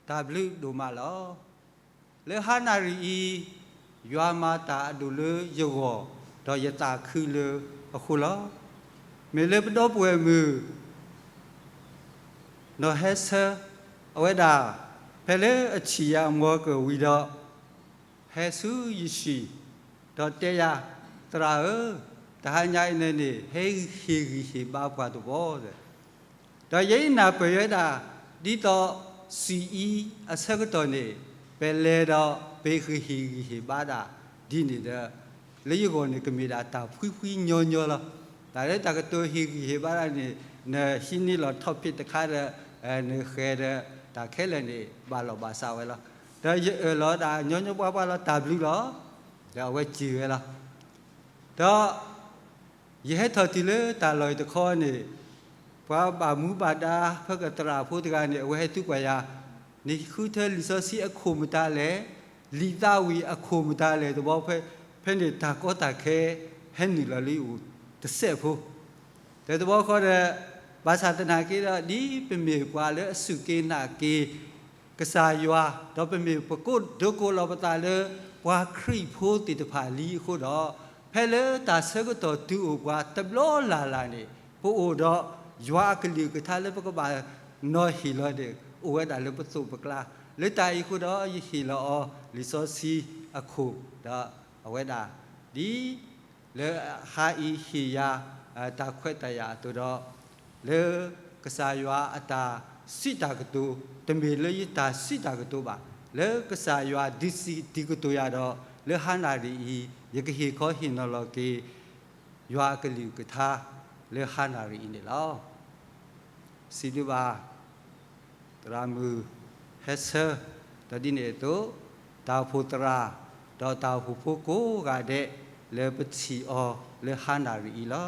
တၢ်ဘျုးဒိၣ်မးလီၤ. လၢဟါနၣ်ရံၣ်အံၤ, ယွၤမၤတၢ်အဒိၣ်လၢယဂီၢ်, ဒီးယသးခုလၢအဃိလီၤ. မ့ၢ်လၢပဒီပုၢ်ဝဲၢ်မုၣ် နီၢ်ဟဲဆၢ အဝဲဒၣ် ဖဲလၢအဆံးယၤအမီၢ်ကဝံၤဒီး ဟဲဆူယဟံၣ်, ဒီးတဲယၤ, သရၣ်ဧၢ, တဟါညါအံၤန့ၣ်န့ၣ် ဟဲဟ့ၣ်ဂံၢ်ဟ့ၣ်ဘါပှၤတဘျီ, ဒီးယဲအံၤနၢ်ပၢၢ်ဝဲဒၣ် ဒ်သိးစံၣ်အံၤအဆၢကတီၢ်န့ၣ် ပလဲၤဒီးပဟ့ၣ်ဂံၢ်ဟ့ၣ်ဘါဒၣ်ဒ်န့ၣ်ဒီး လၢယဂီၢ်န့ၣ် ကမ့ၢ်ဒၣ်တၢ်ဖှံဖှံညီညီလီၤ. တၢ်လၢတၢ်ကတိၤဟ့ၣ်ဂံၢ်ဟ့ၣ်ဘါဒၣ်န့ၣ် နဟံးန့ၢ်လီၤ topic တခါဒီး နဃဲၤဒီး တၢ်ခဲလၢာ်န့ၣ် ဘၣ်လီၢ်ဘၣ်စးဝဲလီၤ. ဒီးယအၢၣ်လီၤဒၣ်ညီညီပှၢ်ပှၢ်လီၤ တၢ်ဘျုးလီၤ. ဒီးအဝဲစံးဝဲလီၤ. ဒီး ယဟဲထီၣ်တုၤလၢတၢ်လီၢ်အံၤတခီန့ၣ် ပှၤဘၣ်မူဘၣ်ဒါ ဖဲကသရၣ်ဖိတဂၤန့ၣ် အဝဲဟဲသံကွၢ်ယၤ, နဃုထၢလံာ်စီဆှံအခိၣ်မတၤလဲၣ်, လံာ်သးဝံၣ်အခိၣ်မတၤလဲၣ်တဘျီ, ဖဲန့ၣ်တၢ်ကီတၢ်ခဲ ဟဲနုာ်လီၤလၢယအိၣ်တစဲးဖိ ဒီးတဘျီဃီဒီး ဘၣ်ဆၣ်သနာ်က့ဒီး ဒ်ပမ့ၢ်ပှၤလၢအစူၢ်က့ၤနာ်က့ၤ ကစၢ်ယွၤ, ဒီးပမ့ၢ်ပကိးဒိကိးလီၤပသးလၢ ပှၤခရံာ်ဖိသ့ၣ်တဖၣ်လံအဃိဒီး, ဖဲလၢတၢ်ဆၢကတီၢ်တုၤအိၣ်ပှၤတဘျီလၢ်လၢ်န့ၣ် ပအိၣ်ဒီးယွၤအကလုၢ်ကထါလၢပကဘၣ်နီၤဟ့ၣ်လီၤန့ၣ် အိၣ်ဝဲဒၣ်လၢပသိးပကျါ, လၢတၢ်အံၤအဃိဒီး ယဟ့ၣ်လီၤအီၤလံာ်စီဆှံအခိၣ်, ဒီးအဝဲဒၣ် ဒ် လၢဟါအံၤဟ့ၣ်ယၤ တၢ်ခွဲးတၢ်ယာ်အသိးဒီး, လၢကစၢ်ယွၤအတၢ်စံးတၢ်ကတိၤ, တမ့ၢ်လၢယတၢ်စံးတၢ်ကတိၤဘၣ်, လၢကစၢ်ယွၤဒုးစံးဒုးကတိၤယၤဒီး လၢဟါနၣ်ရံၣ်အံၤ ယကဟ့ၣ်ခီဟ့ၣ်နီၤလီၤက့ၤ ယွၤအကလုၢ်ကထါ လၢဟါနၣ်ရံၣ်အံၤန့ၣ်လီၤ. စံးဘျုးဘၣ် သရၣ်မုၣ်ဟဲဆၢ, ဒီးဒ်န့ၣ်အသိး တၢ်အိၣ်ဖှိၣ်သရၣ်, ဒီးတၢ်အိၣ်ဖှိၣ်ဖိကိးဂၤဒဲး လၢပထံၣ်အီၤလၢဟါနၣ်ရံၣ်အံၤလီၤ.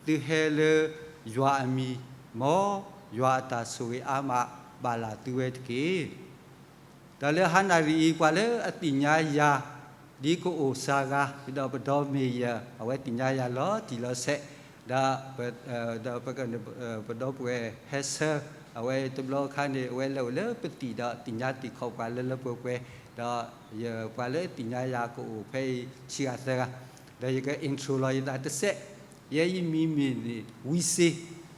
သုဟဲလၢယွၤအမံၤ, မ်ယွၤအတၢ်ဆိၣ်ဂ့ၤအါမး ဘၣ်လၢသုဝဲတက့ၢ်. ဒီးလၢဟါနၣ်ရံၣ်အံၤ ပှၤလၢအသ့ၣ်ညါယၤ ဒ်ကအိၣ်စါဂၤ, ဒီးပဒီမ့ၢ်ယၤ အဝဲသ့ၣ်ညါယၤလီၤတံၢ်လီၤဆဲး, ဒီး ဒီးပ ပဒီပုၢ်ဝဲၢ်ဟဲဆၢ, အဝဲတဘျီအခါန့ၣ် အဝဲလဲၤအိၣ်လၢပသံၣ်ဒီးသ့ၣ်ညါတံာ်ခီၣ်ပှၤလၢလၢပှဲၤပှဲၤ, ဒီးယပှၤလၢအသ့ၣ်ညါယၤကအိၣ်ဖဲအံၤဆံဂၤသၢဂၤ, ဒီးယက intro လီၤယသးတစဲး, ယဲယမံၤမ့ၢ်န့ၣ်ဝံစ့,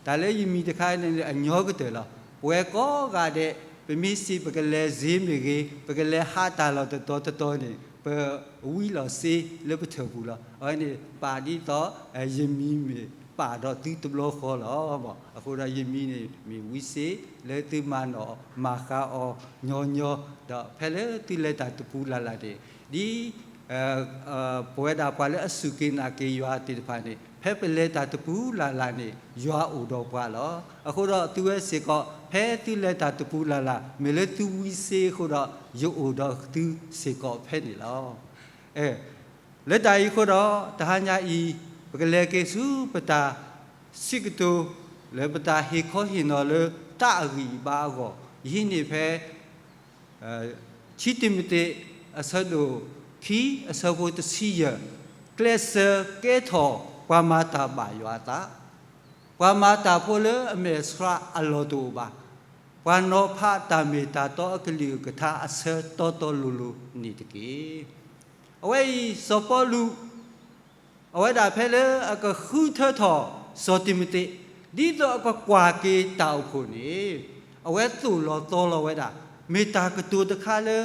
တၢ်လၢယမံၤတခါန့ၣ်န့ၣ် အညီကတၢၢ်လီၤ. ပဝဲကိးဂၤဒဲး ပမ့ၢ်စံးပကလဲၤစ့မ့ၢ်ဂ့ၤ, ပကလဲၤဟးတၢ်လီၢ်တတီၤတတီၤန့ၣ် ပဝံလီၤစ့လၢပထၢၣ်ပူၤလီၤ. အဝဲန့ၣ်ပာ်ဒ်သိး ယမံၤမ့ၢ်ပာ်ဒီးသုတဘျီဃီလီၤ. အဃိဒီးယမံၤန့ၣ်မ့ၢ်ဝံစ့ လၢသုမၤနီၣ်မၤဃါအီၤညီညီ, ဒီးဖဲလၢသုလဲၤတၢ်တပူၤလၢ်လၢ်န့ၣ် ဒ် ပဝဲဒၣ်ပှၤလၢအစူၢ်က့ၤနာ်က့ၤယွၤသ့ၣ်တဖၣ်န့ၣ် ဖဲပလဲၤတၢ်တပူၤလၢ်လၢ်န့ၣ် ယွၤအိၣ်ဒီးပှၤလီၤ. အဃိဒီးသုဝဲစ့ၢ်ကီး ဖဲသုလဲၤတၢ်တပူၤလၢ်လၢ် မ့ၢ်လၢသုဝံစ့အဃိဒီး ယအိၣ်ဒီးသုစ့ၢ်ကီးဖဲန့ၣ်လီၤ. လၢတၢ်အံၤအဃိဒီး တဟါညါအံၤ ပကလဲၤက့ၤဆူပတၢ်စံးကတိၤ လၢပတၢ်ဟ့ၣ်ခီဟ့ၣ်နီၤလၢတၢ်အဂံၢ်အဘါအဂီၢ်, ယဟံးန့ၢ်ဖဲ ခံတံၤမသ့း အဆၢဒိၣ်ခံ အဆၢဖိတဆံယဲၢ်, ကျဲးစၢးကဲထီၣ်ပှၤမၤတၢ်ဘၣ်ယွၤအသး, ပှၤမၤတၢ်ဖိလၢအမဲာ်ဆှးအလီၢ်တအိၣ်ဘၣ်, ပှၤနီၤဖးတၢ်မ့ၢ်တၢ်တီအကလုၢ်အကထါအဆၢတီတီလိၤလိၤန့ၣ်တက့ၢ်. အဝဲအံၤ စီၤပီလူး အဝဲဒၣ်ဖဲလၢအကဃုထၢထီၣ်စီၤတံၤမသ့း ဒ်သိးအကကွၢ်က့ၤတၢ်အိၣ်ဖှိၣ်န့ၣ် အဝဲသိၣ်လီၤသီလီၤဝဲဒၣ် မ့ၢ်တၢ်ကတိၤတခါလၢ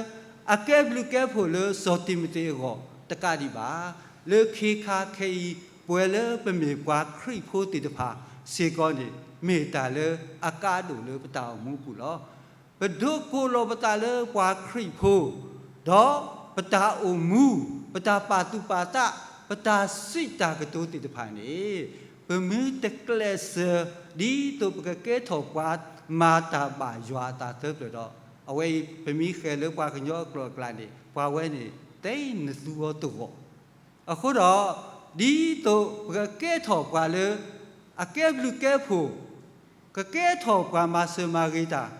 အကဲဘျုးကဲဖှိၣ်လၢစီၤတံၤမသ့းအဂီၢ်တကးဒံးဘၣ်, လၢခ့ခါခဲအံၤ ပဝဲလၢပမ့ၢ်ပှၤခရံာ်ဖိသ့ၣ်တဖၣ်စ့ၢ်ကီးန့ၣ် မ့ၢ်တၢ်လၢအကါဒိၣ်လၢပတၢ်အိၣ်မူပူၤလီၤ. ပဒိကိးလီၤပသးလၢပှၤခရံာ်ဖိ, ဒီးပတၢ်အိၣ်မူ, ပတၢ်ပာ်သူၣ်ပာ်သး, ပတၢ်စံးတၢ်ကတိၤသ့ၣ်တဖၣ်န့ၣ် ပမ့ၢ်တကျဲးစၢး ဒ်သိးပကကဲထီၣ်ပှၤမၤတၢ်ဘၣ်ယွၤအသးသၢဖျၢၣ်ဒီး, အဝဲအံၤ ပမ့ၢ်ဃဲၤလၢပှၤကညီအကျိာ်အကျဲန့ၣ် ပှၤဝဲန့ၣ် သ့နသူအီၤတဂီၢ် အဃိဒီး ဒ်သိးပကကဲထီၣ်ပှၤလၢ အကဲဘျုးကဲဖှိၣ်, ကကဲထီၣ်ပှၤမၤစၢၤမၤဂ့ၤတၢ်,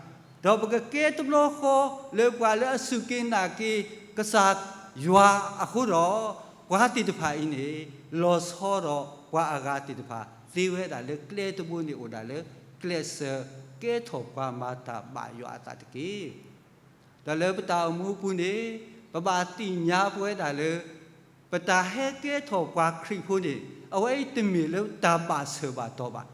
ဒီးပကကဲတဘျီဃီလၢပှၤလၢအစူၢ်က့ၤနာ်က့ၤကစၢ်ယွၤအဃိဒီး, ပှၤသ့ၣ်တဖၣ်အံၤန့ၣ် လီၤဆီဒီးပှၤအဂၤသ့ၣ်တဖၣ် သ့ဝဲဒၣ်လၢကျဲတဘိန့ၣ်အိၣ်ဒၣ်လၢ ကျဲးစၢးကဲထီၣ်ပှၤမၤတၢ်ဘၣ်ယွၤအသးတက့ၢ်. ဒီးလၢပတၢ်အိၣ်မူအပူၤန့ၣ် ပဘၣ်သ့ၣ်ညါပဝဲဒၣ်လၢ ပတၢ်ဟဲကဲထီၣ်ပှၤခရံာ်ဖိန့ၣ် အဝဲအံၤတမ့ၢ်လၢတၢ်ဘၣ်ဆၢၣ်ဘၣ်တီၢ်ဘၣ်.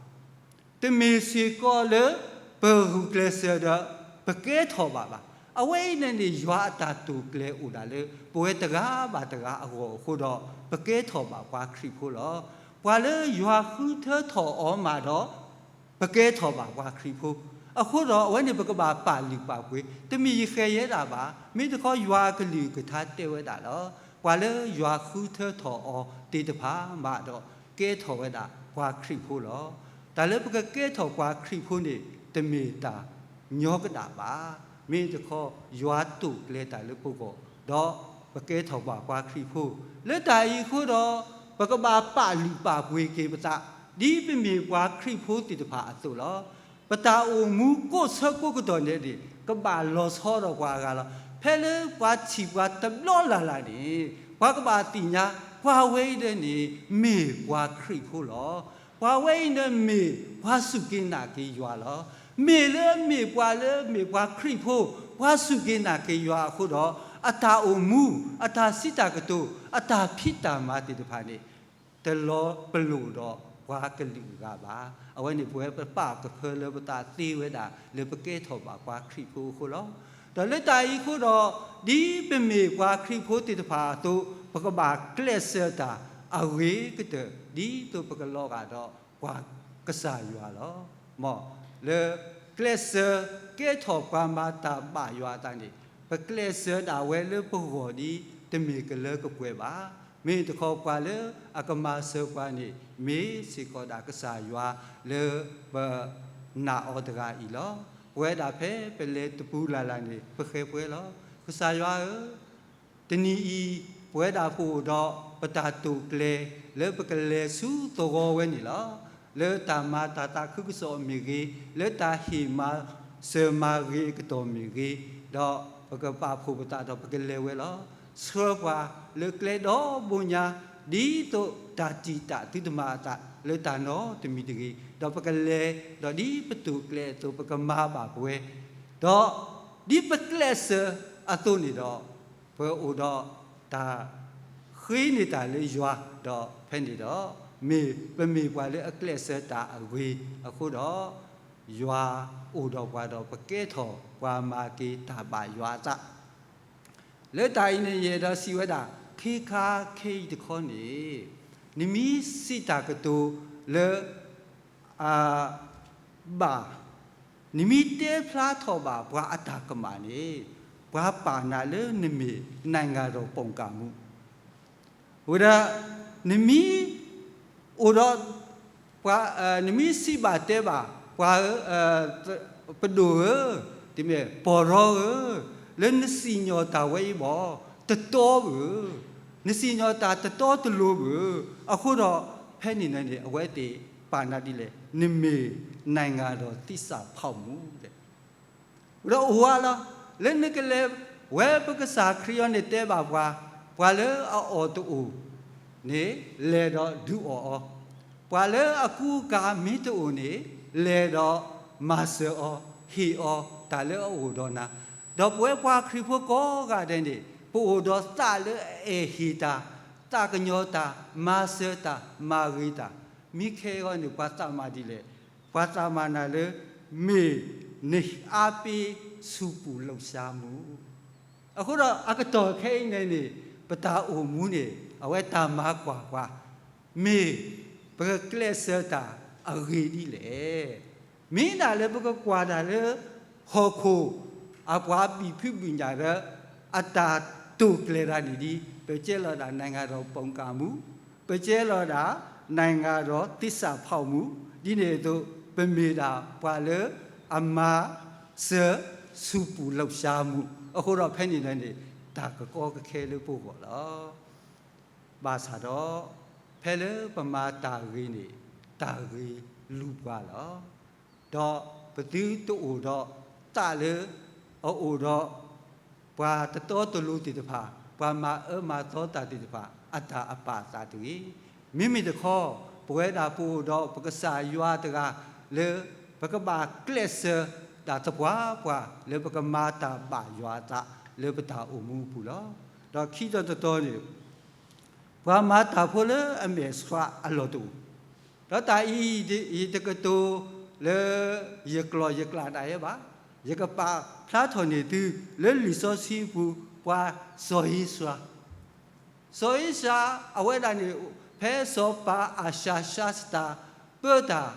တမ့ၢ်စ့ၢ်ကီးလၢ ပဂုာ်ကျဲးစၢးဒီး ပကဲထီၣ်ဘၣ်ဘၣ်. အဝဲအံၤန့ၣ်န့ၣ် ယွၤအတၢ်တိာ်ကျဲၤအိၣ်ဒၣ်လၢ ပဝဲတဂၤဘၣ်တဂၤအဂီၢ်အဃိဒီး ပကဲထီၣ်ဘၣ်ပှၤခရံာ်ဖိလီၤ. ပှၤလၢယွၤဃုထၢထီၣ်အီၤမးဒီး ပကဲထီၣ်ဘၣ်ပှၤခရံာ်ဖိ. အဃိဒီးအဝဲန့ၣ် ပကဘၣ်ပာ်လုၢ်ပာ်ပှ့ၤ, တမ့ၢ်ယဃဲၤယဲဒၣ်ဘၣ်, မ့ၢ်တခီယွၤအကလုၢ်ကထါတဲဝဲဒၣ်လီၤ. ပှၤလၢယွၤဃုထၢထီၣ်အီၤသ့ၣ်တဖၣ်မးဒီး ကဲထီၣ်ဝဲဒၣ်ပှၤခရံာ်ဖိလီၤ. တၢ်လၢပကကဲထီၣ်ပှၤခရံာ်ဖိန့ၣ် တမ့ၢ်တၢ်ညီကဒၣ်ဘၣ်. မ့ၢ်တခီ ယွၤတိာ်ကျဲၤတၢ်လၢပဂီၢ်, ဒီးပကဲထီၣ်ဘၣ်ပှၤခရံာ်ဖိ. လၢတၢ်အံၤအဃိဒီး ပကဘၣ်ပာ်လုၢ်ပာ်ပှ့ၤက့ၤပသး, ဒ်ပမ့ၢ်ပှၤခရံာ်ဖိသ့ၣ်တဖၣ်အသိးလီၤ. ပတၢ်အိၣ်မူကိးဆၢကိးကတီၢ်န့ၣ်န့ၣ် ကဘၣ်လီၤဆီဒီးပှၤအဂၤလီၤ. ဖဲလၢပှၤထံၣ်ပှၤတဘျီလၢ်လၢ်န့ၣ် ပှၤကဘၣ်သ့ၣ်ညါ ပှၤဝဲအံၤဒၣ်န့ၣ် မ့ၢ်ပှၤခရံာ်ဖိလီၤ. ပှၤဝဲအံၤန့ၣ်မ့ၢ်ပှၤစူၢ်က့ၤနာ်က့ၤယွၤလီၤ. မ့ၢ်လၢအမ့ၢ်ပှၤလၢမ့ၢ်ပှၤခရံာ်ဖိ, ပှၤစူၢ်က့ၤနာ်က့ၤယွၤအဃိဒီး အတၢ်အိၣ်မူ, အတၢ်စံးတၢ်ကတိၤ, အတၢ်ဖံးတၢ်မၤသ့ၣ်တဖၣ်န့ၣ် တလီၤပလိာ်ဒီးပှၤကလုာ်အဂၤဘၣ်. အဝဲန့ၣ်ပဝဲပပာ်ကဖၢလၢပသးသ့ဝဲဒၣ် လၢပကဲထီၣ်ဘၣ်ပှၤခရံာ်ဖိအဃိလီၤ. ဒီးလၢတၢ်အံၤအဃိဒီး ဒ်ပမ့ၢ်ပှၤခရံာ်ဖိသ့ၣ်တဖၣ်အသိး ပကဘၣ်ကျဲးစၢးတၢ်အဂ့ၤကတၢၢ် ဒ်သိးပကလီၤဂာ်ဒီးပှၤကစၢ်ယွၤလီၤ. မ်လၢကျဲးစၢးကဲထီၣ်ပှၤမၤတၢ်ဘၣ်ယွၤအသးန့ၣ် ပကျဲးစၢးဒၣ်ဝဲလၢပဂီၢ်ဒ်တမ့ၢ်ကလၢကပှဲၤဘၣ်. မ့ၢ်တခီပှၤလၢအကမၤစၢၤပှၤန့ၣ် မ့ၢ်စ့ၢ်ကီးဒၣ်ကစၢ်ယွၤလၢပနာ်အီၤတဂၤအံၤလီၤ. ပဝဲဒၣ်ဖဲပလဲၤတပူၤလၢ်လၢ်န့ၣ် ပဃဲၤပှဲၤလီၤ. ကစၢ်ယွၤဧၢ, တနံၤအံၤ ပဝဲဒၣ်ပအိၣ်ဒီးပတၢ်တိာ်ကျဲၤ လၢပကလဲၤဆူသဝီဝဲန့ၣ်လီၤ. လၢတၢ်မၤတၢ်သးခုကစီၣ်မ့ၢ်ဂ့ၤ, လၢတၢ်ဟ့ၣ်မၤစၢၤမၤဂ့ၤအကတီၢ်မ့ၢ်ဂ့ၤ, ဒီးပကပာ်ဖှိၣ်ပသးဒီးပကလဲၤဝဲလီၤ. ဆှၢပှၤလၢကျဲဒီဘိညါ ဒ်သိးတၢ်တံာ်တာ်သုတမၤအသးလၢတၢ်နီတမံၤတဂ့ၤ, ဒီးပကလဲၤ, ဒီးဒ်ပတိာ်ကျဲၤအသိးပကမၤဘၣ်ပဝဲ, ဒီးဒ်ပကျဲးစၢးအသိးန့ၣ်ဒီး ပအိၣ်ဒီးတၢ်ဃ့န့ၢ်တၢ်လၢယွၤ, ဒီးဖဲန့ၣ်ဒီး မ့ၢ်ပမ့ၢ်ပှၤလၢအကျဲးစၢးတၢ်အဂ့ၤအဃိဒီး ယွၤအိၣ်ဒီးပှၤဒီးပကဲထီၣ်ပှၤမၤက့ၤတၢ်ဘၣ်ယွၤအသး လၢတၢ်အံၤန့ၣ် ယအဲၣ်ဒိးစံးဝဲဒၣ် ခ့ခါခဲအံၤတခီန့ၣ် နမ့ၢ်စံးတၢ်ကတိၤလၢ အဘၣ်, နမ့ၢ်တဲဖျါထီၣ်ဘၣ်ပှၤအတၢ်ကမၣ်န့ၣ် ပှၤပာ်နၤလၢနမ့ၢ် နိုင်ငံတော်ပုန်ကန်မှု ဝဲဒၣ် နမ့ၢ်အိၣ်ဒီး ပှၤ နမ့ၢ်စံးဘၣ်တဲဘၣ် ပှၤဧၢ, ပဒိၣ်ဧၢ, တမ့ၢ်ပီၢ်ရီဧၢ, လၢနစံၣ်ညီၣ်တၢ်ဝဲအံၤဘၣ် တတီဧၢ, နစံၣ်ညီၣ်တၢ်တတီတလိၤဧၢ, အဃိဒီး ဖဲန့ၣ်န့ၣ် အဝဲသ့ၣ်ပာ်နၤဒ်လဲၣ် နမ့ၢ် နိုင်ငံတော်သစ္စာဖောက်မှု ဒီးအိၣ်ဝဲလီၤ. လၢနကလဲၤဝဲပကစၢ်ခရံာ်အံၤန့ၣ်တဲဘၣ်ပှၤ, ပှၤလၢအအီၣ်တအိၣ်န့ၣ် လဲၤဒီးဒုးအီၣ်အီၤ, ပှၤလၢအကူအကၤမ့ၢ်တအိၣ်န့ၣ် လဲၤဒီးမၤစၢၤအီၤ, ဟ့ၣ်အီၤတၢ်လၢအအိၣ်ဒီးနၤ, ဒီးပဝဲပှၤခရံာ်ဖိကိးဂၤဒဲးန့ၣ် ပအိၣ်ဒီးသးလၢအအဲၣ်ဟ့ၣ်တၢ်, သးကညီၤတၢ်, မၤစၢၤတၢ်, မၤဂ့ၤတၢ်, မ့ၢ်ခဲအံၤန့ၣ် ပှၤသးမၤဒ်လဲၣ် ပှၤသးမၤနၤလၢ မ့ၢ်နအါပ့ၤ ဆူၣ်ပူၤလိာ်စါမူ အဃိဒီးအကတီၢ်ခဲအံၤန့ၣ်န့ၣ် ပတၢ်အိၣ်မူန့ၣ် အဝဲတၢ်မၤကွၢ်ကွၢ် မ့ၢ်ပကကျဲးစၢးတၢ်အဂ့ၤဒ်လဲၣ်. မ့ၢ်ဒၣ်လၢပကကွၢ်တၢ်လၢ ဟီၣ်ခိၣ်အပှၤဘံၣ်ဖုဘံၣ်ညၣ်လၢ အတၢ်တိာ်ကျဲၤတၢ်န့ၣ်ဒ် ပကဲလီၤဒၣ် နိုင်ငံတော်ပုန်ကန်မှု ပကဲလီၤဒၣ် နိုင်ငံတော်သစ္စာဖောက်မှု ဒ်န့ၣ်အသိး ပမ့ၢ်ဒၣ်ပှၤလၢအမၤစၢၤ ဆူၣ်ပူၤလိာ်စါမူ အဃိဒီးဖဲန့ၣ်န့ၣ် တၢ်ကကီကခဲလၢပဂီၢ်လီၤ. ဘၣ်ဆၣ်ဒီး ဖဲလၢပမၤတၢ်ဂ့ၤန့ၣ် တၢ်ဂ့ၤလူၤပှၤလီၤ. ဒီးပသုတအိၣ်ဒီးသးလၢ အအိၣ်ဒီး ပှၤတတီတလိၤသ့ၣ်တဖၣ် ပှၤမၤအၢမၤသီတၢ်သ့ၣ်တဖၣ် အတၢ်အပာ်အသးတဂ့ၤ. မ့မ့ၢ်တခီ ပဝဲဒၣ်ပအိၣ်ဒီးပကစၢ်ယွၤတဂၤလၢ ပကဘၣ်ကျဲးစၢး တၢ်သပှၢ်ပှၢ်လၢပကမၤတၢ်ဘၣ်ယွၤအသးလၢပတၢ်အိၣ်မူအပူၤလီၤ. ဒီးခံတီၤတတီၤန့ၣ် ပှၤမၤတၢ်ဖိလၢအမဲာ်ဆှးအလီၢ်တအိၣ်, ဒီးတၢ်အံၤ ယတကတိၤလၢယကျိာ်ယကျဲဒၣ်ယဲဘၣ်, ယကပာ်ဖျါထီၣ်န့ၢ်သုလၢလံာ်စီဆှံပူၤ ပှၤစီၤဧ့စြၤ စီၤဧ့စြၤ အဝဲဒၣ်န့ၣ် ဖဲစီၤပၤအၤၡၤၡါစတၤ ပၢတၢ်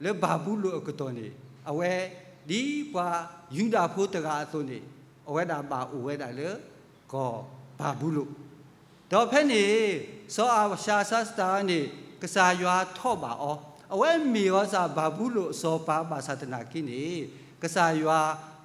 လၢဘၤဘူလိၣ်အကတီၢ်န့ၣ် အဝဲဒ်ပှၤယူဒၤဖိတဂၤအသိးန့ၣ် အဝဲဒၣ်ဘၣ်အိၣ်ဝဲဒၣ်လၢကီၢ်ဘၤဘူလိၣ်, ဒီးဖဲန့ၣ် စီၤအၤၡၤၡါစတၤန့ၣ် ကစၢ်ယွၤထီၣ်ဘၣ်အီၤ, အဝဲမ့ၢ်အီၤစ့ၢ်ဘၤဘူလိၣ်အစီၤပၤဘၣ်ဆၣ်သနာ်က့န့ၣ် ကစၢ်ယွၤ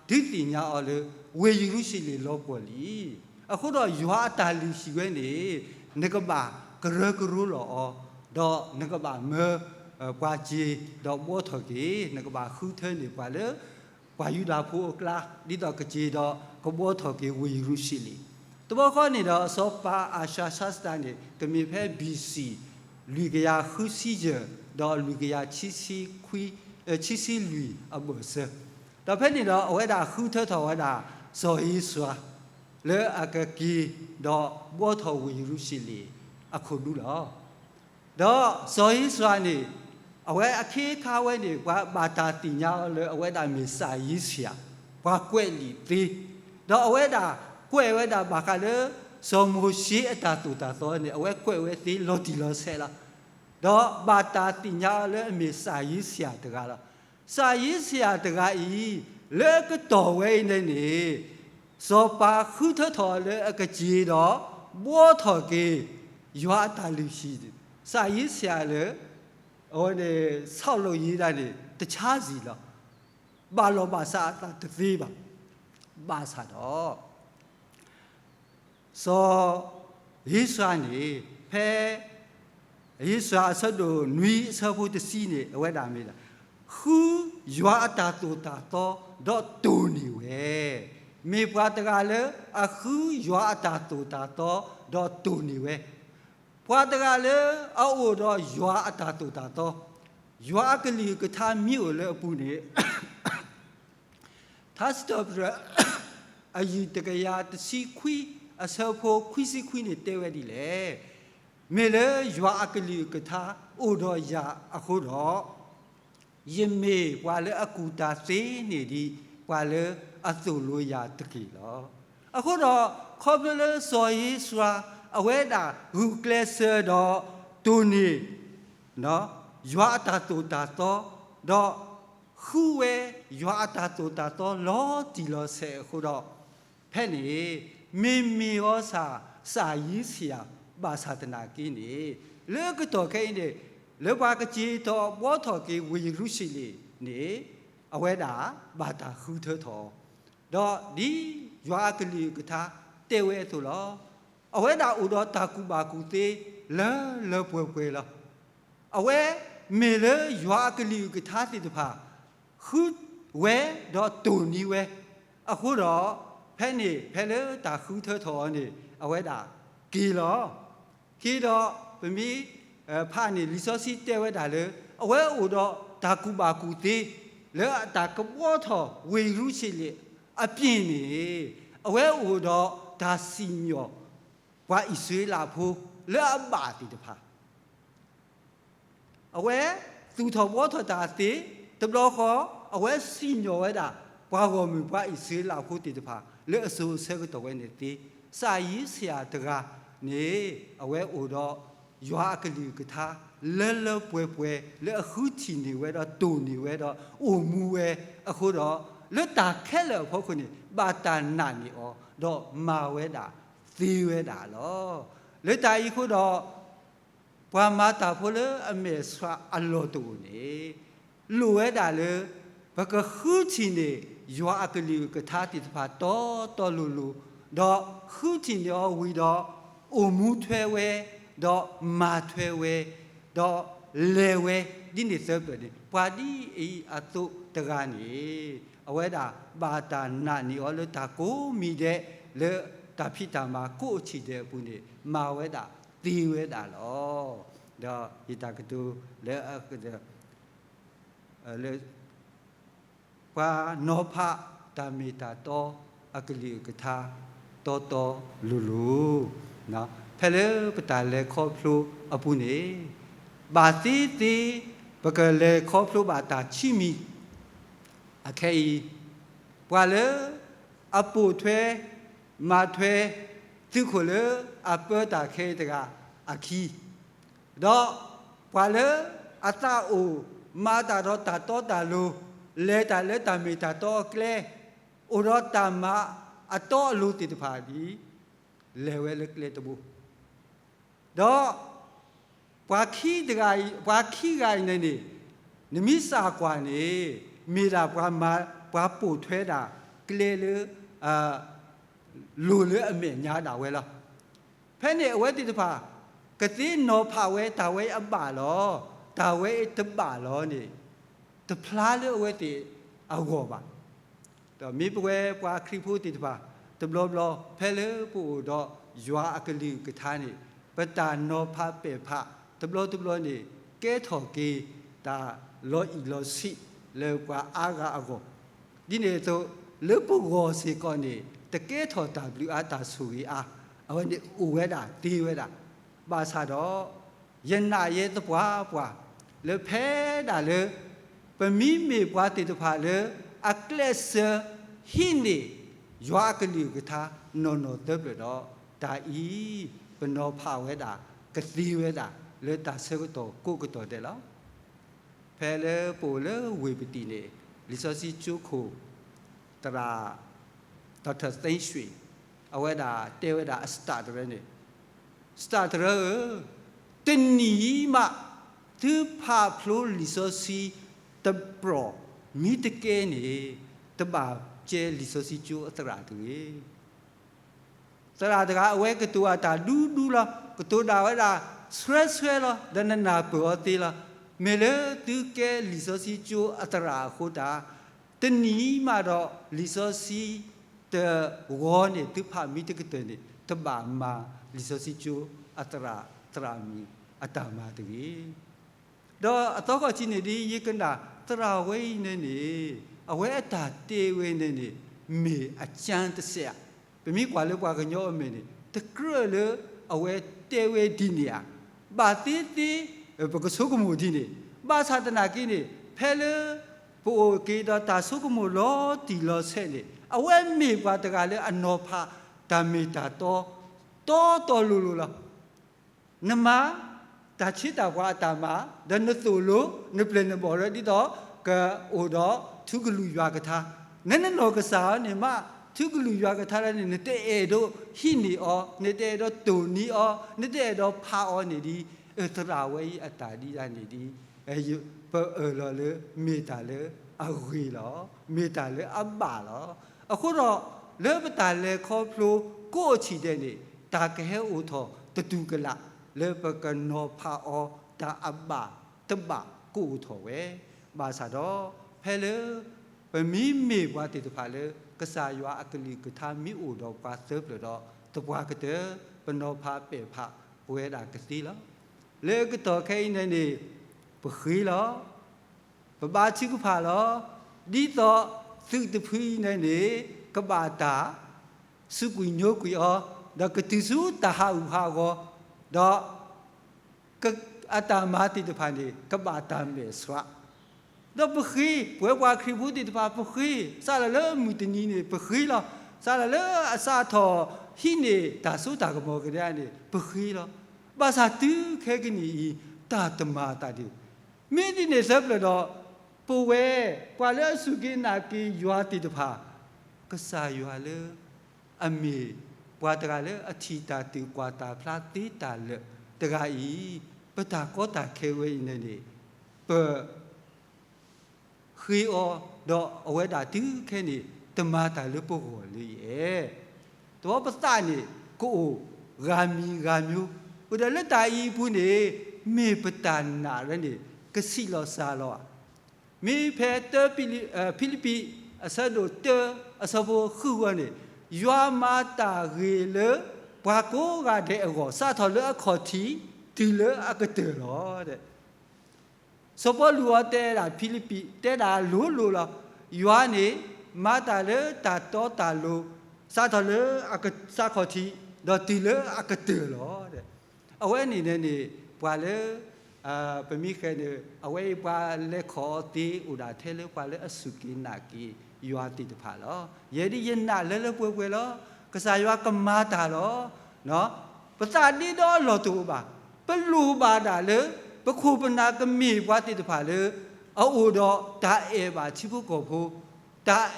ဒုးသ့ၣ်ညါအီၤလၢ ဝ့ၢ်ယရူၤၡလ့ၣ်လီၤပှီၢ်လံ. အဃိဒီးယွၤအတၢ်လုၢ်ဟံၣ်ဝဲန့ၣ် နကဘၣ်ကရၢကရိလီၤအီၤ, ဒီးနကဘၣ်မၢ ပှၤစ့ၤဒီးဘှီထီၣ်က့ၤ, နကဘၣ်ဃုထၢန့ၢ်ပှၤလၢ ပှၤယူဒၤဖိအကျါ ဒ်သိးကစ့ၤဒီးကဘှီထီၣ်က့ၤဝ့ၢ်ယရူၤၡလ့ၣ်. တဘျီဃီန့ၣ်ဒီး စီၤပၤအၤၡၤၡါစတၤန့ၣ် ကမ့ၢ်ဖဲ B C လွံၢ်ကယၤဃုဆံယဲၢ် ဒီးလွံၢ်ကယၤ ဆံဆံလွံၢ်အဘၢၣ်စၢၤ, ဒီးဖဲန့ၣ်ဒီး အဝဲဒၣ်ဃုထၢထီၣ်ဝဲဒၣ် စီၤဧ့စြၤ လၢအကက့ၤဒီးဘှီထီၣ်ဝ့ၢ်ယရူၤၡလ့ၣ်အခိၣ်ဒူလီၤ. ဒီးစီၤဧ့စြၤန့ၣ် အဝဲအခ့အခါဝဲန့ၣ် ပှၤဘၣ်တၢ်သ့ၣ်ညါအီၤလၢအဝဲဒၣ်မ့ၢ်စၢ်ယ့ၡါယၤ, ပှၤကွဲးလံာ်သ့, ဒီးအဝဲဒၣ်ကွဲးဝဲဒၣ်ဘၣ်ဃးလၢ စီၤမိၤၡ့အတၢ်သိၣ်တၢ်သီန့ၣ် အဝဲကွဲးဝဲသ့လီၤတံၢ်လီၤဆဲးလီၤ. ဒီးဘၣ်တၢ်သ့ၣ်ညါအီၤလၢအမ့ၢ်စၢ်ယ့ၡါယၤတဂၤလီၤ. စၢ်ယ့ၡါယၤတဂၤအံၤ လၢအကတီၢ်ဝဲအံၤန့ၣ်န့ၣ် စီၤပၤဃုထၢထီၣ်လၢအကစ့ၤဒီး ဘှီထီၣ်က့ၤ ယွၤအတၢ်လုၢ်ဟံၣ်, စၢ်ယ့ဆံယၤလၢ အဝဲန့ၣ် ဆီၣ်လီၤယံၤဒၣ်န့ၣ် တဆါစံၣ်လီၤ. ဘၣ်လီၤဘၣ်စးအသးတသ့ဘၣ်. ဘၣ်ဆၣ်ဒီး စီၤဧ့စြၤန့ၣ် ဖဲ ဧ့စြၤအဆၢဒိၣ်နွံအဆၢဖိတဆံန့ၣ် အဝဲဒၣ်မ့ၢ်ဒၣ် ဃုယွၤအတၢ်သိၣ်တၢ်သီ ဒီးတိၢ်န့ၢ်ဝဲ, မ့ၢ်ပှၤတဂၤလၢအဃုယွၤအတၢ်သိၣ်တၢ်သီ ဒီးတိၢ်န့ၢ်ဝဲ, ပှၤတဂၤလၢအအိၣ်ဒီးယွၤအတၢ်သိၣ်တၢ်သီ, ယွၤအကလုၢ်ကထါမ့ၢ်အိၣ်လၢအပူၤန့ၣ် ထါစံးထီၣ်ပတြၢၤ အယုၢ်တကယၤတဆံခွံ အဆၢဖိခွံဆံခွံန့ၣ်တဲဝဲဒ်လဲၣ်, မ့ၢ်လၢယွၤအကလုၢ်ကထါအိၣ်ဒီးယၤအဃိဒီး ယမ့ၢ်ပှၤလၢအကူၣ်တၢ်သ့န့ၢ်ဒံး ပှၤလၢအသိၣ်လိယၤတက့ၢ်လီၤ. အဃိဒီး ခီဖျိလၢစီၤဧ့စြၤ အဝဲဒၣ်ဂုာ်ကျဲးစၢးဒီးတိၢ်န့ၢ် ယွၤအတၢ်သိၣ်တၢ်သီ, ဒီးဃုဝဲယွၤအတၢ်သိၣ်တၢ်သီလီၤတံၢ်လီၤဆဲးအဃိဒီး ဖဲန့ၣ် မ့မ့ၢ်အီၤစ့ၢ် စၢ်ယ့ဆံယၤ ဘၣ်ဆၣ်သနာ်က့န့ၣ် လၢအကတီၢ်ခဲအံၤန့ၣ် လၢပှၤကစ့ၤထီၣ်ဘှီထီၣ်က့ၤဝ့ၢ်ယရူၤၡလ့ၣ်န့ၣ် အဝဲဒၣ်ဘၣ်တၢ်ဃုထၢထီၣ် ဒီးဒ်ယွၤအကလုၢ်အကထါတဲဝဲအသိးလီၤ. အဝဲဒၣ်အိၣ်ဒီးတၢ်ကူၣ်ဘၣ်ကူၣ်သ့လၢလၢပှဲၤပှဲၤလီၤ. အဝဲမ့ၢ်လၢယွၤအကလုၢ်အကထါသ့ၣ်တဖၣ် ဃုဝဲဒီးတိၢ်န့ၢ်ဝဲ, အဃိဒီး ဖဲန့ၣ် ဖဲလၢတၢ်ဃုထၢထီၣ်အီၤန့ၣ် အဝဲဒၣ်က့ၤလီၤ. က့ၤဒီး ပမ့ၢ် ဖးန့ၣ် လံာ်စီဆှံတဲဝဲဒၣ်လၢ အဝဲအိၣ်ဒီးတၢ်ကူၣ်ဘၣ်ကူၣ်သ့ လၢအတၢ်ကဘှီထီၣ်ဝ့ၢ်ယရူၤၡလ့ၣ်အပၢ်န့ၣ် အဝဲအိၣ်ဒီးတၢ်စံၣ်ညီၣ် ပှၤအံၣ်စရ့လးဖိ လၢအဘၣ်သ့ၣ်တဖၣ် အဝဲသူၣ်ထီၣ်ဘှီထီၣ်တၢ်သ့, တဘျီဃီ အဝဲစံၣ်ညီၣ်ဝဲဒၣ် ပှၤဂီၢ်မုၢ်ပှၤအံၣ်စရ့လးဖိသ့ၣ်တဖၣ် လၢအစိၤအဆၢကတီၢ်ဝဲန့ၣ်သ့, စၢ်ယ့ဆံယၤတဂၤန့ၣ် အဝဲအိၣ်ဒီးယွၤအကလုၢ်အကထါ လၢလၢပှဲၤပှဲၤ လၢအဃုထံၣ်န့ၢ်ဝဲဒီးတိၢ်န့ၢ်ဝဲဒီးအိၣ်မူဝဲအဃိဒီး လၢတၢ်ခဲလၢာ်အဖီခိၣ်န့ၣ် ဘၣ်တၢ်နာ်န့ၢ်အီၤ ဒီးမၤဝဲဒၣ်သ့ဝဲဒၣ်လီၤ. လၢတၢ်အံၤအဃိဒီး ပှၤမၤတၢ်ဖိလၢအမဲာ်ဆှးအလီၢ်တအိၣ်န့ၣ် လိၣ်ဝဲဒၣ်လၢ ပကဃုထံၣ်န့ၢ် ယွၤအကလုၢ်အကထါသ့ၣ်တဖၣ်တီတီလိၤလိၤ, ဒီးဃုထံၣ်န့ၢ်အီၤဝံၤဒီး အိၣ်မူထွဲဝဲ, ဒီးမၤထွဲဝဲ, ဒီးလဲၤဝဲ, ဒ်န့ၣ်သၢပျၢၣ်န့ၣ် ပှၤဒ်အံၤအသိးတဂၤန့ၣ် အဝဲဒၣ်ဘၣ်တၢ်နာ်န့ၢ်အီၤလၢတၢ်ကိးမံၤဒဲး လၢတၢ်ဖံးတၢ်မၤကိးအဆံးဒဲးအပူၤန့ၣ် မၤဝဲဒၣ်သ့ဝဲဒၣ်လီၤ. ဒီးယတၢ်ကတိၤလၢ လၢ ပှၤနီၤဖးတၢ်မ့ၢ်တၢ်တီအကလုၢ်အကထါ တီတီလိၤလိၤ, ဖဲလၢပတၢ်လဲၤခီဖျိအပူၤန့ၣ်, ဘၣ်သ့ၣ်သ့ၣ် ပကလဲၤခီဖျိဘၣ်တၢ်ခံမံၤ, အခဲအံၤ, ပှၤလၢအပိာ်ထွဲ မၤထွဲ သုးခိၣ်လၢအပၢတၢ်ခဲအံၤတဂၤအခံ, ဒီးပှၤလၢအသးအိၣ်မၤတၢ်ဒီးတၢ်တီတၢ်လိၤ, လဲၤတၢ်လၢတၢ်မ့ၢ်တၢ်တီအကျဲ, အိၣ်ဒီးတၢ်မၤအတီအလိၤသ့ၣ်တဖၣ်န့ၣ် လဲၤဝဲလၢကျဲတဘိ, ဒီး ပှၤခံတဂၤအံၤ, ပှၤခံဂၤအံၤန့ၣ်န့ၣ်, နမ့ၢ်စၢ်ကွၢ်န့ၣ်, မ့ၢ်ဒၣ်ပှၤမၤ, ပှၤပိာ်ထွဲဒၣ်ကျဲလၢ လိၤလၢအမဲာ်ညါဒၣ်ဝဲလီၤ. ဖဲန့ၣ်အဝဲသ့ၣ်တဖၣ် ကသ့နီၤဖးဝဲတၢ်ဝဲအဘၣ်လီၤ, တၢ်ဝဲအတဘၣ်လီၤန့ၣ်, တဖျါလၢအဝဲသ့ၣ်အဂီၢ်ဘၣ်. ဒီးမ့ၢ်ပဝဲပှၤခရံာ်ဖိသ့ၣ်တဖၣ် တဘျီဘျီ ဖဲလၢပအိၣ်ဒီးယွၤအကလုၢ်ကထါန့ၣ်, ပတၢ်နီၤဖးပဲာ်ဖး တဘျီတဘျီန့ၣ် ကဲထီၣ်က့ၤတၢ်လီၤအံၣ်လီၤဆံးလၢပှၤအါဂၤအဂီၢ်, ဒ်န့ၣ်အသိး လၢပဂီၢ်စ့ၢ်ကီးန့ၣ် တကဲထီၣ်တၢ်ဘျုးအါတၢ်ဆိၣ်ဂ့ၤအါ, အဝဲန့ၣ်အိၣ်ဝဲဒၣ်သ့ဝဲဒၣ်, ဘၣ်ဆၣ်ဒီး ယနာ်ယဲသပှၢ်ပှၢ် လၢဖဲဒၣ်လၢ ပမ့မ့ၢ်ပှၤသ့ၣ်တဖၣ်လၢ အကျဲးစၢးဟံးန့ၢ် ယွၤအကလုၢ်ကထါ နီၢ်နီၢ်သၢဖျၢၣ်ဒီး တၢ်အံၤ ပနီၤဖးဝဲဒၣ် ကသ့ဝဲဒၣ် လၢတၢ်ဆၢကတီၢ်ကိးကတီၢ်ဒဲးလီၤ. ဖဲလၢပအိၣ်လၢဝ့ၢ်ပတံၣ်န့ၣ် လံာ်စီဆှံကၠိခိၣ် သရၣ် Doctor Thank Shwe အဝဲဒၣ်တဲဝဲဒၣ်အစတးတရၢန့ၣ်, စတးတရၢဧၢ, တနံၤအံၤမး သုဖးဖျိလံာ်စီဆှံတပြီၢ်မံတကဲန့ၣ် တဘၣ်ကဲလံာ်စီဆှံကၠိအသရၣ်တဂ့ၤ. သရၣ်တဂၤအဝဲကတိၤအတၢ်ဒူဒူလီၤ, ကတိၤဒၣ်ဝဲဒၣ်ဆှဲဆှဲလီၤ, ဒီးနနၢ်ပၢၢ်အီၤသ့လီၤ. မ့ၢ်လၢသုကဲလံာ်စီဆှံကၠိအသရၣ်အဃိတၢ်, တနံၤမးဒီးလံာ်စီဆှံတဝီန့ၣ် သုဖးမံတကတၢၢ်န့ၣ် တဘၣ်မၤလံာ်စီဆှံကၠိအသရၣ် သရၣ်မုၣ်အတၢ်မၤတဂ့ၤ. ဒီးအသီခီၣ်ထံးန့ၣ်ဒ်ယကနၣ် သရၣ်ဝဲအံၤန့ၣ်န့ၣ် အဝဲအတၢ်တဲဝဲန့ၣ်န့ၣ် မ့ၢ်အကၠၢတစဲးဧါ. ပမ့ၢ်ကွၢ်လၢပှၤကညီအမဲာ်န့ၣ် တကြၢးလၢအဝဲတဲဝဲဒ်န့ၣ်ဧါ. ဘၣ်သ့ၣ်သ့ၣ် ပကဆိကမိၣ်ဒ်န့ၣ်, ဘၣ်ဆၣ်သနာ်က့န့ၣ် ဖဲလၢပအိၣ်က့ၤဒီးတၢ်ဆိကမိၣ်လီၤတံၢ်လီၤဆဲးန့ၣ် အဝဲမ့ၢ်ပှၤတဂၤလၢအနီၤဖးတၢ်မ့ၢ်တၢ်တီ တီတီလိၤလိၤလီၤ. နမၤတၢ်ဆ့တၢ်ပှၤအတၢ်မၤ, ဒီးနသိၣ်လိ နပျဲၢ်နဘီၣ်ရၢ ဒ်သိးကအိၣ်ဒီးထူကလုၢ်ယွၤကထါ, နနနီၢ်ကစၢ်အံၤန့ၣ်မး ထူကလုၢ်ယွၤကထါလၢန့ၣ် နတအဲၣ်ဒိးဟံးန့ၢ်အီၤ, နတအဲၣ်ဒိးတိၢ်နီၣ်အီၤ, နတအဲၣ်ဒိးဖးအီၤန့ၣ်ဒ် သရၣ်ဝဲအံၤအတၢ်ဒ်န့ၣ်ဒ် ပအၢၣ်လီၤလၢမ့ၢ်တၢ်လၢအဂ့ၤလီၤ, မ့ၢ်တၢ်လၢအဘၣ်လီၤ. အဃိဒီး လၢပတၢ်လဲၤခီဖျိကိးအဆံးဒဲးန့ၣ် တၢ်ကဟဲအိၣ်ထီၣ်တတူၢ်ကလာ် လၢပကနီၤဖးအီၤတၢ်အဘၣ်တဘၣ်ကအိၣ်ထီၣ်ဝဲ, ဘၣ်ဆၣ်ဒီး ဖဲလၢ ပမ့မ့ၢ်ပှၤသ့ၣ်တဖၣ်လၢ ကစၢ်ယွၤအကလုၢ်ကထါမ့ၢ်အိၣ်ဒီးပှၤသၢဖျၢၣ်ဒီး သပှၢ်ကတၢၢ် ပနီၤဖးပဲာ်ဖးပဝဲဒၣ်ကသ့လီၤ. လၢကတီၢ်ခဲအံၤန့ၣ်န့ၣ် ပဃ့လီၤ ပဘါထုကဖၣ်လီၤ. ဒ်သိးသုးတဖုအံၤန့ၣ်န့ၣ် ကဘၣ်တၢ်စူးကွံာ်ညိကွံာ်အီၤ, ဒီးကတုၤဆူတၢ်ဟးဂူာ်ဟးဂီၤ, ဒီး အတၢ်မၤသ့ၣ်တဖၣ်န့ၣ် ကဘၣ်တၢ်မဲာ်ဆှး, ဒီးပဃ့ ပဝဲပှၤခရံာ်ဖိသ့ၣ်တဖၣ် ပဃ့, စးလၢလၢမုၢ်တနံၤန့ၣ် ပဃ့လီၤ. စးလၢလၢအစးထီၣ်ဟံးန့ၢ်တၢ်စိတၢ်ကမီၤကဒါန့ၣ် ပဃ့လီၤ. ဘၣ်ဆၣ်တုၤခဲကနံၣ်အံၤ တၢ်တမၤအသးဒံး. မ့ၢ်ဒ်န့ၣ်သၢဖျၢၣ်ဒီး ပဝဲ ပှၤလၢအစူၢ်က့ၤနာ်က့ၤယွၤသ့ၣ်တဖၣ် ကစၢ်ယွၤလၢ အမ့ၢ်ပှၤတဂၤလၢအထံၣ်တၢ်တုၤကွၢ်တၢ်ဖျါသ့တၢ်လၢာ်တဂၤအံၤ, ပတၢ်ကီတၢ်ခဲဝဲအံၤန့ၣ်န့ၣ် ပ ဃ့အီၤ, ဒီးအဝဲဒၣ်တုၤခဲန့ၣ် တမၤတၢ်လၢပဂီၢ်လၢယအဲၣ်, တဘျီပသးန့ၣ် ကအိၣ်ဂၤမံၤဂၤမံၤ, အိၣ်ဒီးလၢတၢ်အံၤအပူၤန့ၣ် မ့ၢ်ပတၢ်နာ်လၢန့ၣ် ကဆံးလီၤစှၤလီၤဧါ. မ့ၢ်ဖဲတၢ ဖံလံးပံး အဆၢဒိၣ်တၢ အဆၢဖိဃုအဂီၢ်န့ၣ်, ယွၤမၤတၢ်ဂ့ၤလၢ ပှၤကိးဂၤဒဲးအဂီၢ် စးထီၣ်လၢအခီၣ်ထံး တုၤလၢအကတၢၢ်လီၤ. စီၤပီလူးအီၤတဲဒၣ်ဖံလံးပံး တဲဒၣ်လိၤလိၤလီၤ. ယွၤန့ၣ် မၤတၢ်လၢတၢ်တီတၢ်လိၤ, စးထီၣ်လၢအကစးခီၣ်ထံး, ဒီးတုၤလၢအကတၢၢ်လီၤ. အဝဲန့ၣ်န့ၣ် ပှၤလၢ ပမ့ၢ်ဃဲန့ၣ် အဝဲအံၤပှၤလဲၤခီၣ်အီၤသ့အိၣ်ဒၣ်ထဲလၢပှၤလၢအစူၢ်က့ၤနာ်က့ၤယွၤသ့ၣ်တဖၣ်လီၤ. ယဲဒ်ယနာ်လၢလၢပှဲၤပှဲၤလီၤ. ကစၢ်ယွၤကမၤတၢ်လီၤ. ပသးဒ့ဒီအလီၢ်တအိၣ်ဘၣ်. ပလိၣ်ဘၣ်ဒၣ်လၢ ပခိၣ်ပနၢ်ကမ့ၢ်ပှၤသ့ၣ်တဖၣ်လၢ အအိၣ်ဒီးတၢ်အဲၣ်ဘၣ်ထံဖိကီၢ်ဖိ, တၢ်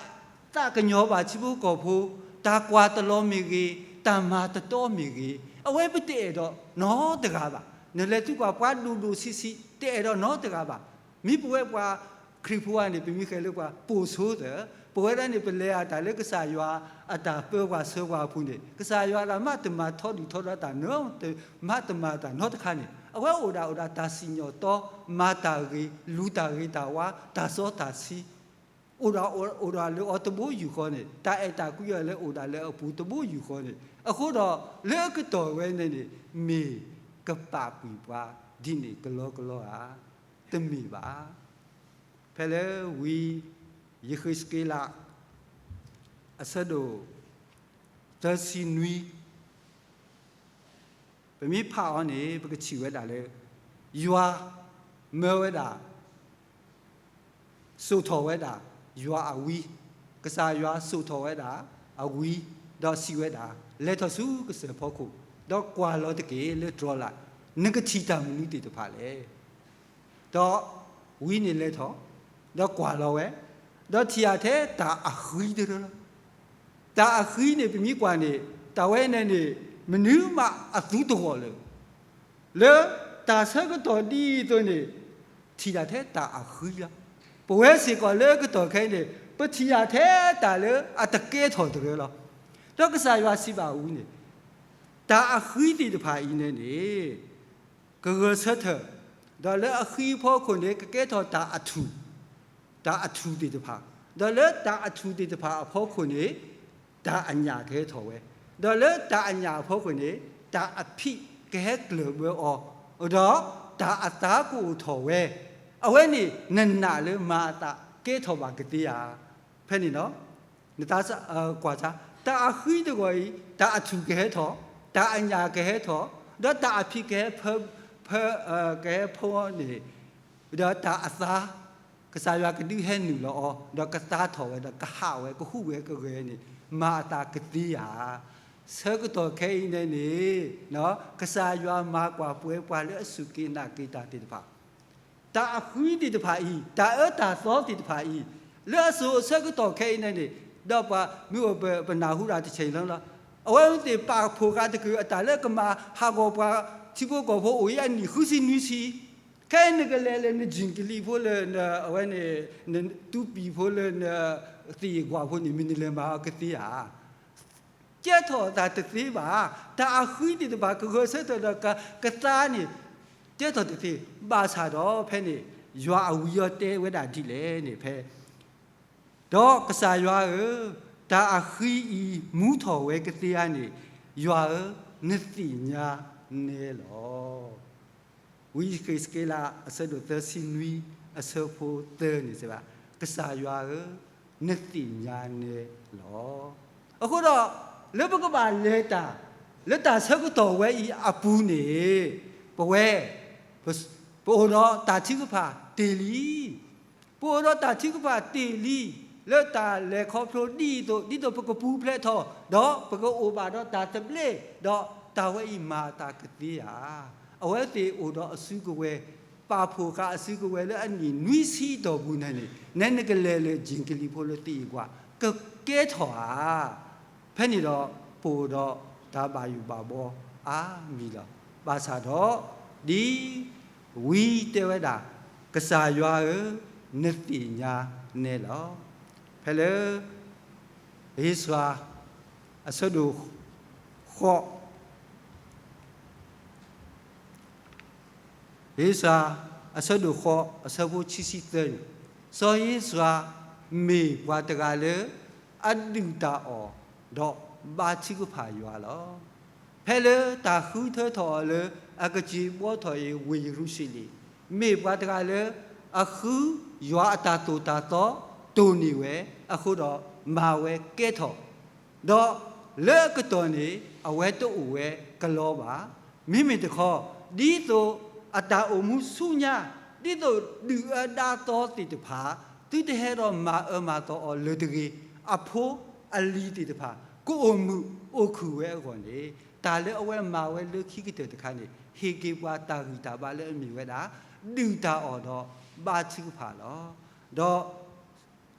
သးကညီၤဘၣ်ထံဖိကီၢ်ဖိ, တၢ်ကွၢ်တလီၤမ့ၢ်ဂ့ၤ, တၢ်မၤတတီမ့ၢ်ဂ့ၤ, အဝဲပတအဲၣ်ဒိးနီတဂၤဘၣ်. နလဲၤသံကွၢ်ပှၤဒိၣ်ဒိၣ်ဆံးဆံး တအဲၣ်ဒိးနီတဂၤဘၣ်. မ့ၢ်ပဝဲပှၤခရံာ်ဖိဧါန့ၣ် ပမ့ၢ်ဃဲလၢပှၤပိာ်ဆိသၢ, ပဝဲဒၣ်န့ၣ် ပလဲၤအတၢ်လၢကစၢ်ယွၤအတၢ်ပၢပှၤဆှၢပှၤအပူၤန့ၣ် ကစၢ်ယွၤတၢ်မၤတမၤထီဒုၣ်ထီဒါတၢ်နီတမၤတမၤတၢ်နီတခါန့ၣ် အဝဲအိၣ်ဒၣ်အိၣ်ဒၣ်တၢ်စံၣ်ညီၣ်တီ, မၤတၢ်ဂ့ၤ, လူၤတၢ်ဂ့ၤတၢ်ဝါ, တၢ်စီတၢ်ဆှံ, အိၣ်ဒၣ်အိၣ်ဒၣ်လၢအီၤတဘိယူၢ်ဃီန့ၣ်, တၢ်အဲၣ်တၢ်ကွံအီၤလၢအိၣ်ဒၣ်လၢအပူၤတဘိယူၢ်ဃီန့ၣ်, အဃိဒီးလၢအကတီၢ်ဝဲန့ၣ်န့ၣ် မ့ၢ်ကပာ်ကွံာ်ပှၤဒ်န့ၣ်ကလီကလီဧါ. တမ့ၢ်ဘၣ်. ဖဲလၢဝံယဃ့းစက့လး အဆၢဒိၣ် သၢဆံနွံ ပမ့ၢ်ဖးအီၤန့ၣ် ပကထံၣ်ဝဲဒၣ်လၢ ယွၤမၢဝဲဒၣ် စိာ်ထီၣ်ဝဲဒၣ် ယွၤအဝံ, ကစၢ်ယွၤစိာ်ထီၣ်ဝဲဒၣ်အဝံ, ဒီးစံးဝဲဒၣ်, လဲၤထီၣ်ဆူကစၢၢ်ဖီခိၣ်, ဒီးကွၢ်လီၤတက့ၢ်လၢတြီၤလၢ်, နကထံၣ်တၢ်မနုၤသ့ၣ်တဖၣ်လဲၣ်. ဒီးဝံန့ၣ်လဲၤထီၣ်, ဒီးကွၢ်လီၤဝဲ, ဒီးထံၣ်အထဲတၢ်အဃံတရၢလီၤ. တၢ်အဃံန့ၣ် ပမ့ၢ်ကွၢ်န့ၣ် တၢ်ဝဲန့ၣ်န့ၣ် မနုၤမးအသူတဂီၢ်လၢၤ လၢတၢ်ဆၢကတီၢ်ဒ်သိးန့ၣ် ထံၣ်တၢ်ထဲတၢ်အဃံလီၤ. ပဝဲစ့ၢ်ကီးလၢကတီၢ်ခဲအံၤန့ၣ် ပထံၣ်တၢ်ထဲတၢ်လၢအတကဲထီၣ်တရၢလီၤ. ဒီးကစၢ်ယွၤစံးဘၣ်ဝံန့ၣ်, တၢ်အဃံသ့ၣ်တဖၣ်အံၤန့ၣ်န့ၣ် ကဂဲၤဆၢထၢၣ်, ဒီးလၢအဃံအဖီခိၣ်န့ၣ် ကကဲထီၣ်တၢ်အထူၣ်, တၢ်အထူၣ်သ့ၣ်တဖၣ်, ဒီးလၢတၢ်အထူၣ်သ့ၣ်တဖၣ်အဖီခိၣ်န့ၣ် တၢ်အညၣ်ကဟဲထီၣ်ဝဲ, ဒီးလၢတၢ်အညၣ်အဖီခိၣ်န့ၣ် တၢ်အဖံးကဟဲကျၢၢ်ဘၢအီၤ, ဒီးတၢ်အသါကအိၣ်ထီၣ်ဝဲ, အဝဲန့ၣ် နနာ်လၢမၤအသးကဲထီၣ်ဘၣ်ကသ့ဧါ. ဖဲန့ၣ်ဒီး နသးကွၢ်ဆါ, တၢ်အဃံတဂီၤအံၤ တၢ်အထူၣ်ကဟဲထီၣ်, တၢ်အညၣ်ကဟဲထီၣ်, ဒီးတၢ်အဖံးကဟဲဖၢ, ဖၢ, ကဟဲဖီန့ၣ်, ဒီးတၢ်အသါ, ကစၢ်ယွၤကဒုးဟဲနုာ်လီၤအီၤ, ဒီးကသါထီၣ်ဝဲ, ဒီးကဟးဝဲ, ကဟူးဝဲကဂဲၤန့ၣ် မၤအသးကသ့ဧါ. ဆၢကတီၢ်ခဲအံၤန့ၣ်န့ၣ် ကစၢ်ယွၤမၤကွၢ်ပဝဲပှၤလၢအစူၢ်က့ၤနာ်က့ၤတၢ်သ့ၣ်တဖၣ် တၢ်အဃံသ့ၣ်တဖၣ်အံၤ, တၢ်အၢတၢ်သီသ့ၣ်တဖၣ်အံၤ, လၢအစိၤအဆၢကတီၢ်ခဲအံၤန့ၣ်န့ၣ်, ဒီးပှၤမ့ၢ်အိၣ်ပနၢ်ဟူဒၣ်တဆဲးလီၤလီၤ, အဝဲသ့ၣ်ပာ်ဖှိၣ်ဃာ်တကုာ်အတၢ်လၢကမၤဟးဂီၤပှၤထံဖိကီၢ်ဖိအိၣ်အံၤအနံၣ်ဃုဆံနွံဆံ, ခဲအံၤနကလဲၤလၢနကၠံၣ်ကလံၤဖိလၢန, အဝဲန့ၣ်, နတူပံၤဖိလၢနသ့ၣ်ယံၤကွၢ်ဖိန့ၣ် မ့ၢ်နလဲၤမၤအီၤကသ့ဧါ. ကဲထီၣ်သးတသ့ဘၣ်. တၢ်အဃံသ့ၣ်တဖၣ် ကဂဲၤဆၢထၢၣ်ဒီးက, ကသါန့ၣ် ကဲထီၣ်တသ့, ဘၣ်ဆၣ်ဒီးဖဲန့ၣ် ယွၤအဝံအီၤတဲဝဲဒၣ်ဒ်လဲၣ်န့ၣ် ဖဲ, ဒီးကစၢ်ယွၤဧၢ, တၢ်အဃံအံၤမူထီၣ်ဝဲကသ့ဧါန့ၣ်, ယွၤဧၢ, နသ့ၣ်ညါနဲလီၤ. ဝံယဃ့းစက့လး အဆၢဒိၣ်သၢဆံနွံ အဆၢဖိသၢန့ၣ်စံးဘၣ်, ကစၢ်ယွၤဧၢ, နသ့ၣ်ညါနဲလီၤ. အဃိဒီး လၢပကဘၣ်လဲၤတၢ် လၢတၢ်ဆၢကတီၢ်ဝဲအံၤအပူၤန့ၣ်, ပဝဲ, ပအိၣ်ဒီးတၢ်ထုကဖၣ်တ့ၢ်လံ ပအိၣ်ဒီးတၢ်ထုကဖၣ်တ့ၢ်လံ လၢတၢ်လဲၤခီဖျိဒ်သိး ဒ်သိးပကပူၤဖျဲးထီၣ်, ဒီးပကအိၣ်ဘၣ်ဒီးတၢ်သဘျ့, ဒီးတၢ်ဝဲအံၤမၤအသးကသ့ဧါ. အဝဲသ့ၣ်အိၣ်ဒီးအစုကဝဲၤ, ပာ်ဖှိၣ်ဃာ်အစုကဝဲၤလၢအနံၣ်နွံဆံအတီၢ်ပူၤန့ၣ်န့ၣ်, နဲနကလဲၤလၢကၠံၣ်ကလံၤဖိလၢသ့ၣ်အံၤကွၢ်, ကကဲထီၣ်ဧါ. ဖဲန့ၣ်ဒီး ပအိၣ်ဒီးတၢ်ဘၣ်ယိၣ်ဘၣ်ဘှီအါမံၤလီၤ. ဘၣ်ဆၣ်ဒီး ဒ်ဝံတဲဝဲဒၣ်, ကစၢ်ယွၤဧၢ, နသ့ၣ်ညါနဲလီၤ. ဖဲလၢ ဧ့စြၤ အဆၢဒိၣ်ဃိး ဧ့စြၤ အဆၢဒိၣ်ဃိး အဆၢဖိခံဆံသၢန့ၣ်, စီၤဧ့စြၤ မ့ၢ်ပှၤတဂၤလၢ အဒုၣ်တၢ်အီၣ် ဒီးဘါထုကဖၣ်ယွၤလီၤ. ဖဲလၢတၢ်ဃုထၢထီၣ်အီၤလၢ အကစံးဘှီထီၣ်အံၤဝ့ၢ်ယရူၤၡလ့ၣ်, မ့ၢ်ပှၤတဂၤလၢ အဃုယွၤအတၢ်သိၣ်တၢ်သီ တိၢ်န့ၢ်ဝဲအဃိဒီး မၤဝဲကဲထီၣ်, ဒီးလၢအကတီၢ်န့ၣ် အဝဲတအိၣ်ဝဲကလီဘၣ်. မ့မ့ၢ်တခီ ဒ်သိးအတၢ်အိၣ်မူဆူညါ, ဒ်သိးဒုၣ်အၢဒါသီသ့ၣ်တဖၣ် သုတဟဲဒီးမၤအၢမၤသီအီၤလၢၤတဂ့ၤ, အဖိအလံၤသ့ၣ်တဖၣ် ကအိၣ်မုာ်အိၣ်ခုၣ်ဝဲအဂီၢ်န့ၣ်, တၢ်လၢအဝဲမၤဝဲလၢခံကတၢၢ်တခါန့ၣ် ဟ့ၣ်က့ၤပှၤတၢ်ဂံၢ်တၢ်ဘါလၢအမ့ၢ်ဝဲဒၣ် ဒုၣ်တၢ်အီၣ်ဒီးဘါထုကဖၣ်လီၤ. ဒီး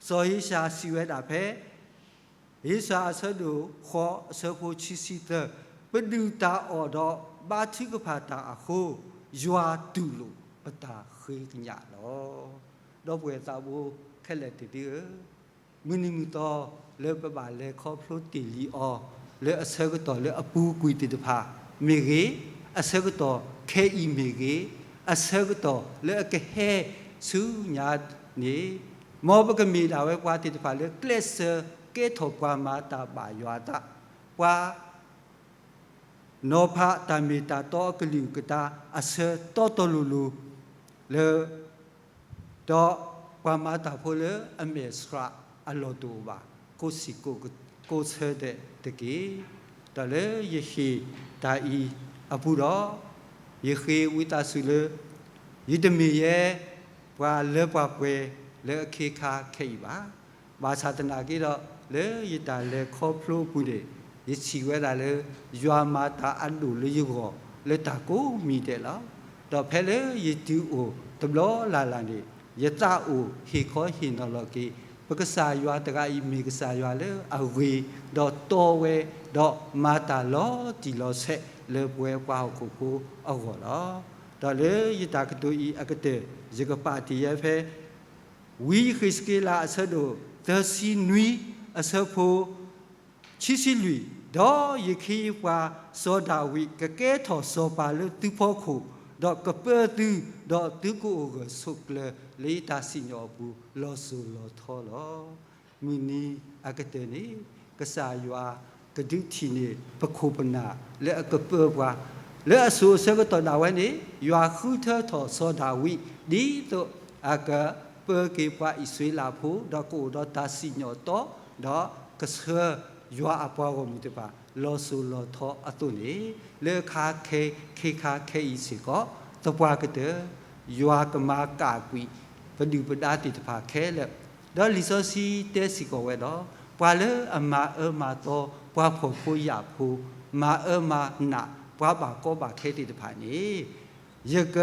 စီၤဧ့ၡၤစံးဝဲဒၣ်ဖဲ ဧ့ၡၤအဆၢဒိၣ်ဃိးအဆၢဖိခံဆံသၢ, ပဒုၣ်တၢ်အီၣ်ဒီးဘါထုကဖၣ်တၢ်အဃိ, ယွၤတူၢ်လိာ်ပတၢ်ဃ့ကညးလီၤ. ဒီပုၢ်ဝဲၢ်သးဘိခဲလၢာ်တဒုဧၢ, မုၢ်နံၤမုၢ်သီလၢပဘၣ်လဲၤခီဖျိတ့ၢ်လံအီၤ လၢအဆၢကတီၢ်လၢအပူၤကွံာ်သ့ၣ်တဖၣ်မ့ၢ်ဂ့ၤ, အဆၢကတီၢ်ခဲအံၤမ့ၢ်ဂ့ၤ, အဆၢကတီၢ်လၢအကဟဲဆူညါန့ၣ်, မ်ပကမ့ၢ်ဒၣ်ဝဲပှၤသ့ၣ်တဖၣ်လၢကျဲးစၢးကဲထီၣ်ပှၤမၤတၢ်ဘၣ်ယွၤအသး, ပှၤ နီၤဖးတၢ်မ့ၢ်တၢ်တီအကလုာ်ကတၢၢ်အဆၢတီတီလိၤလိၤလၢ ဒီးပှၤမၤတၢ်ဖိလၢအမဲာ်ဆှးအလီၢ်တအိၣ်ဘၣ် ကိးဆံးကိးဆၢဒဲးတက့ၢ်. ဒီးလၢယဟ့ၣ်တၢ်အံၤအပူၤဒီး ယဃ့ဝံသးစူၤလၢ ယတမ့ၢ်ယဲ ပှၤလၢပှၤပှဲၤလၢအခ့ခါခဲအံၤဘၣ်. ဘၣ်ဆၣ်သနာ်က့ဒီး လၢယတၢ်လဲၤခီဖျိအပူၤန့ၣ် ယထံၣ်ဝဲဒၣ်လၢ ယွၤမၤတၢ်အဒိၣ်လၢယဂီၢ်လၢတၢ်ကိးမံၤဒဲးလီၤ. ဒီးဖဲလၢယတုၤအိၣ်တဘျီလၢ်လၢ်န့ၣ် ယသးအိၣ်ဟ့ၣ်ခီဟ့ၣ်နီၤလီၤက့ၤ ပကစၢ်ယွၤတဂၤအံၤမ့ၢ်ကစၢ်ယွၤလၢအဂ့ၤ ဒီးတီဝဲ ဒီးမၤတၢ်လီၤတံၢ်လီၤဆဲးလၢပဝဲပှၤဟီၣ်ခိၣ်ဖိအဂီၢ်လီၤ. ဒီးလၢယတၢ်ကတိၤအံၤအကတၢၢ် ယကပာ်တ့ၢ်ယဲဖဲ ဝံယဃ့းစက့လးအဆၢဒိၣ်သၢဆံနွံ အဆၢဖိခံဆံလွံၢ်, ဒီးယခ့ယပှၤစီၤဒၤဝံး ကကဲထီၣ်စီၤပၤလၢသုဖီခိၣ်, ဒီးကပၢသု, ဒီးသုကအိၣ်ဂၢၢ်ဆိးကျၢၤလၢယတၢ်စံၣ်ညီၣ်အပူၤ လီၤစိၤလီၤထီလီၤ. မုၢ်နံၤအကတၢၢ်န့ၣ် ကစၢ်ယွၤကဒုးထံၣ်န့ၢ်ပခိၣ်ပနၢ်လၢအကပၢပှၤ, လၢအစိၤအဆၢကတီၢ်ဒၣ်ဝဲန့ၣ် ယွၤဃုထၢထီၣ်စီၤဒၤဝံး ဒ်သိးအကပၢက့ၤပှၤအံၣ်စရ့လးဖိ ဒီးကအိၣ်ဒီးတၢ်စံၣ်ညီၣ်တီ ဒီးကဆှၢယွၤအပှၤဂီၢ်မုၢ်တဖၣ် လီၤစိၤလီၤထီအသိးန့ၣ်, လၢခါခဲ ခဲခါခဲအံၤစ့ၢ်ကီး သပှၢ်ကတၢၢ် ယွၤကမၤကၣ်ကွံာ်ပဒုၣ်ပဒါသ့ၣ်တဖၣ်ခဲလၢာ်, ဒီးလံာ်စီဆှံတဲစ့ၢ်ကီးဝဲဒီး ပှၤလၢအမၤအၢမၤသီ ပှၤဖှီၣ်ဖိယာ်ဖိ, မၤအၢမၤနး ပှၤဘၣ်ကီဘၣ်ခဲသ့ၣ်တဖၣ်န့ၣ်, ယက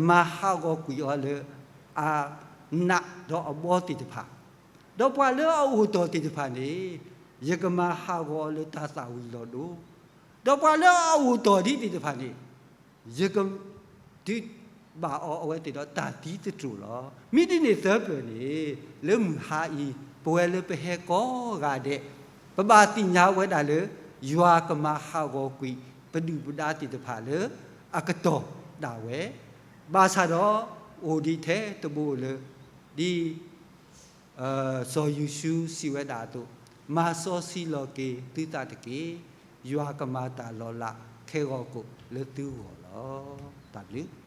မၤဟးဂီၤကွံာ်အီၤလၢ အနးဒီးအဘီသ့ၣ်တဖၣ်, ဒီးပှၤလၢအအိၣ်တီၢ်သ့ၣ်တဖၣ်န့ၣ်, ယကမၤဟးဂီၤအီၤလၢတၢ်သၣ်ဝံၤလီၤဒိ, ဒီးပှၤလၢအအိၣ်တီၢ်ဒံးသ့ၣ်တဖၣ်န့ၣ်, ယက ဒုးဘၣ်အီၤအဝဲသ့ၣ်ဒီးတၢ်သံသတြိာ်လီၤ. မ့ၢ်ဒ်န့ၣ်သပၢၤန့ၣ်, လၢမုၢ်ဟါအံၤ ပဝဲလၢပဟဲကိးဂၤဒဲး, ပဘၣ်သ့ၣ်ညါဝဲဒၣ်လၢ ယွၤကမၤဟးဂီၤကွံာ် ပဒုၣ်ပဒါသ့ၣ်တဖၣ်လၢအကတီၢ်ဒၣ်ဝဲ, ဘၣ်ဆၣ်ဒီး အိၣ်ဒံးထဲတဘိလၢ ဒ် စီၤယိၤၡူးစံးဝဲဒၣ်အသိး, မၤစီဆှံလီၤက့ၤသုသးတက့ၢ်. ယွၤကမၤတၢ်လီၤလးခဲဂီၤကိာ်လၢသုဂီၢ်လီၤ. တၢ်ဘျုး